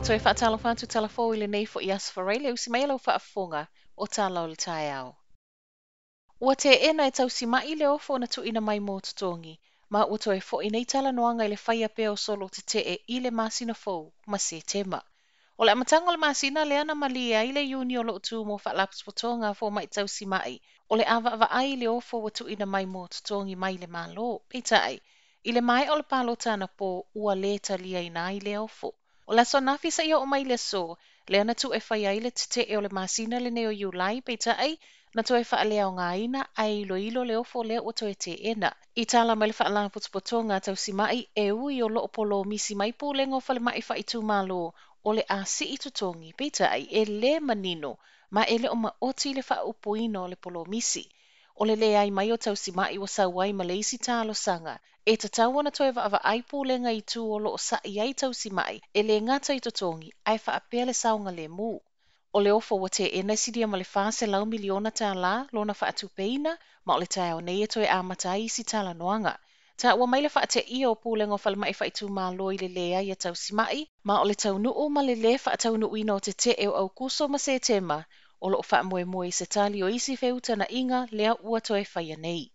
Toe faatalofa atu talafou i lenei foi Aso Faraile, usi mai lau faafofoga o Tala o le Taeao. Ua teena e tausima'i le ofo na tuuina mai mo totogi, ma ua toe fo'i nei talanoaga i le faia pea o solo tete'e i le masina fou ma Setema. O le amataga o le masina lea na malie ai le iuni o lo'o tu mo faalapotopotoga a foma'i tausima'i o le a vaavaai i le ofo ua tuuina mai mo totogi mai le Malo. Peitai, i le maea o le palota anapō ua lē taliaina ai lea ofo. O le aso ananafi seia oo mai i le aso, lea na tuu e fai ai le tete'e o le masina lenei o Iulai, peitai, na toe faaleaogaina ae iloilo le ofo lea ua toe teena. I tala mai le faalapotopotoga a tausima'i e ui o lo'o polomisi mai pulega o falema'i faaitumalo o le a si'i totogi, peitai e lē manino ma e le o maoti le faaupuina o le polomisi. O le leai mai o tausima'i ua sau ai ma le isi talosaga e tatau ona toe vaavaai pulega i itu o lo'o sa'i ai tausima'i e lē gata i totogi ae faapea le saogalēmū. O le ofo ua teena e silia ma le $400 miliona tālā lona faatupeina ma o le taeao nei e toe amata ai isi talanoaga. Taua mai le faateia o pulega o falema'i faaitumalo i le leai a tausima'i ma o le taunuu ma le lē faataunuuina o tete'e o Aukuso ma Setema o lo'o faamoemoe i se tali o isi feutana'iga lea ua toe faia nei.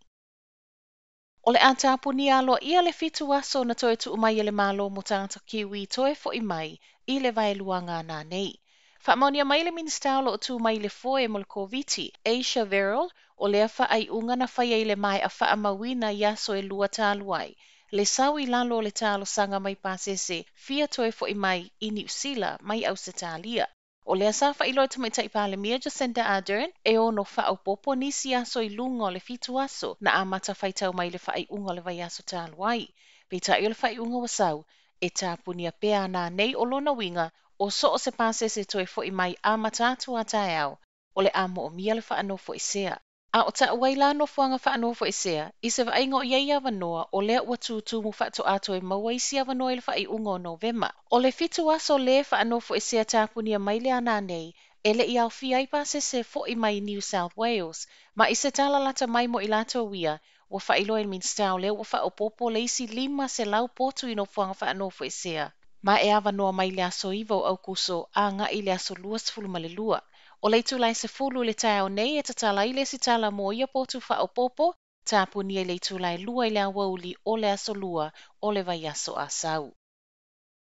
O le a tapunia aloaia le 7 aso na toe tuu mai e le Malo mo tagata Kiwi toe fo'i mai i le vaeluaga a nanei. Faamaonia mai le Minisita o lo'o tu mai i le foe mo le Koviti, Ayesha Verrall, o lea faaiuga na faia i le mae'a faamauina i aso e 2 talu ai, le sau i lalo o le talosaga mai pasese fia toe fo'i mai i Niu Sila mai Ausetalia. O lea sa faailoa e Tamaitai Palemia Jacinda Ardern e ono faaopoopo nisi aso i luga o le 7 aso na amata faitau mai le faaiuga o le vaiaso talu ai. Peitai o le faaiuga ua sau, e tapunia pea ananei o lona uiga o so o se pasese toe fo'i mai amata atu a taeao, o le a moomia le faanofoesea. A o ta'u ai la nofoaga faanofoesea, i se vaaiga o i ai avanoa o lea ua tutumu faatoa toe maua isi avanoa i le faaiuga o Novema. O le 7 aso lē faanofoesea tapunia mai le ananei, e le'i aofia ai pasese fo'i mai New South Wales. Ma i se tala lata mai mo i latou ia, ua faailoa e le Minisita o lea ua faaopoopo le isi 500 potu i nofoaga faanofoesea. Ma e avanoa mai le aso 9 o Aukuso aga'i i le aso 22. O le itula e 10 i le taeao nei e tatala ai le isi tala mo ia potu faaopoopo, tapunia i le itula e 2 i le aoauli o le aso 2 o le vaiaso a sau.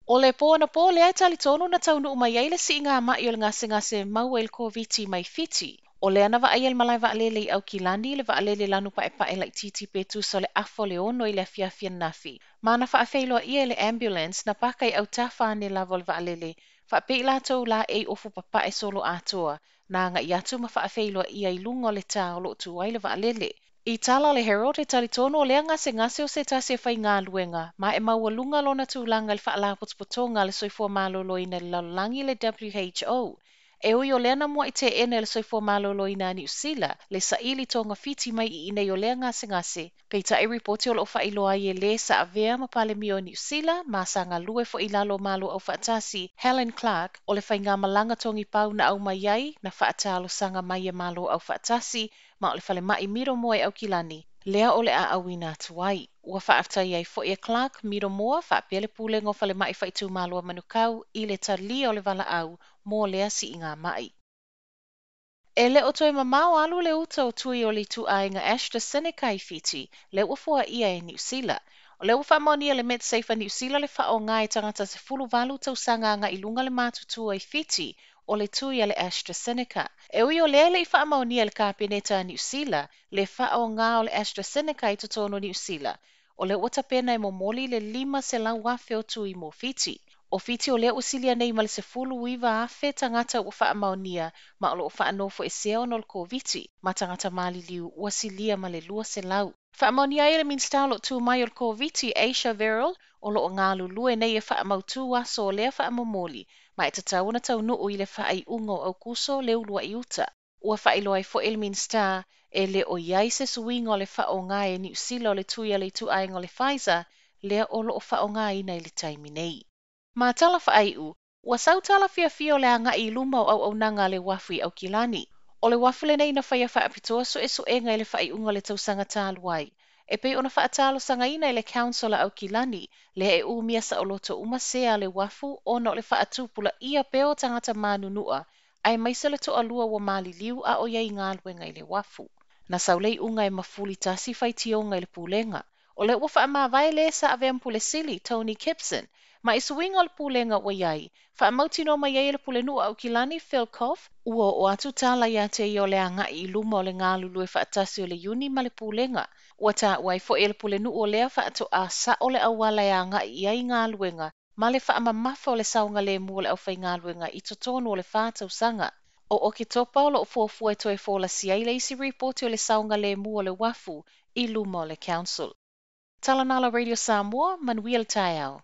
O le pō anapō lea e talitonu na taunuu mai ai le siiga ma'i o le gasegase maua i le Koviti mai Fiti. O lea na vaaia le malae vaalele i Aukilani le vaalele lanu paepae laitiiti pe tusa o le 5:30 i le afiafi ananafi. Ma na faafeiloaia e le ambulance na paka i autafa ane lava o le vaalele, faapea i latou laei ofu papae solo atoa, na aga'i atu ma faafeiloaia i luga o le tā o lo'o tu ai le vaalele. I tala le Herald e talitonu o lea gasegase o se tasi e faigaluega, ma e maualuga lona tulaga i le faalapotopotoga a le Soifua Maloloina i le lalolagi le WHO. E ui o lea na mua'i teena e le Soifua Maloloina a Niu Sila le saili togafiti mai i inei o lea gasegase, peitai ripoti o lo'o faailoa ai e lē sa avea ma Palemia o Niu Sila ma sa galue fo'i i lalo o Malo Aufaatasi Helen Clark o le faigamalaga togipau na aumai ai na faatalosaga mai e Malo Aufaatasi ma o le falema'i Middlemore i Aukilani lea o le a auina atu ai. Ua faafetai ai fo'i e Clark Middlemore faapea le pulega o falema'i faaitumalo a Manukau i le talia o le valaau mo lea siiga ma'i. E le o toe mamao alu le uta o tui o le ituaiga AstraZeneca i Fiti, lea ua foaia e Niu Sila. O lea ua faamaonia le Medsafe a Niu Sila le faaaoga e tagata 18 tausaga aga'i i luga le matutua i Fiti o le tui a le AstraZeneca. E ui o lea e le'i faamaonia e le Kapeneta a Niu Sila le faaaoga o le AstraZeneca i totonu o Niu Sila, o lea ua tapena e momoli le 500,000 o tui mo Fiti. O Fiti o lea ua silia nei ma le 19,000 tagata ua faamaonia ma o lo'o faanofoesea ona o le Koviti, ma tagata maliliu ua silia ma le 200. Faamaonia ai e le Minisita o lo'o tu mai o le Koviti, Ayesha Verrall, o lo'o galulue nei e faamautū aso o lea faamomoli, ma e tatau ona taunuu i le faaiuga o Aukuso le ulua'i uta. Ua faailoa ai fo'i e le Minisita e le o i ai se suiga o le faaaoga e Niu Sila o le tui a le ituaiga o le Pfizer lea o lo'o faaaogaina i le taimi nei. Ma tala faaiu, ua sau tala fiafia o le aga'i i luma o auaunaga a le uafu i Aukilani. O le uafu lenei na faia faapitoa suesuega i le faaiuga o le tausaga talu ai. E pei ona faatalosagaina e le Council a Aukilani, lea e umia saoloto uma sea a le uafu ona o le faatupulaia pea o tagata manunua, aemaise le toalua ua maliliu a o i ai i galuega i le uafu. Na sau le iuga e mafuli tasi faitioga i le Pulega. O lea ua faamavae le sa avea ma Pule Sili, Tony Kipson, ma i suiga o le Pulega ua i ai, faamautinoa mai ai e le Pulenuu a Aukilani, Phil Koff, ua oo atu tala ia te ia o le agai i luma o le galulue faatasi o le iuni ma le Pulega. Ua taua ai foi e le Pulenuu o lea faatoa sao le auala e agai i ai galuega ma le faamamafa o le saogalemu o le aufaigaluega i totonu o le 4 tausaga. O Oketopa o loo fuafua e toe folasia ai le isi ripoti o le saogalemu o le uafu i luma o le Council. Talanala Radio Samoa, manuia le taeao.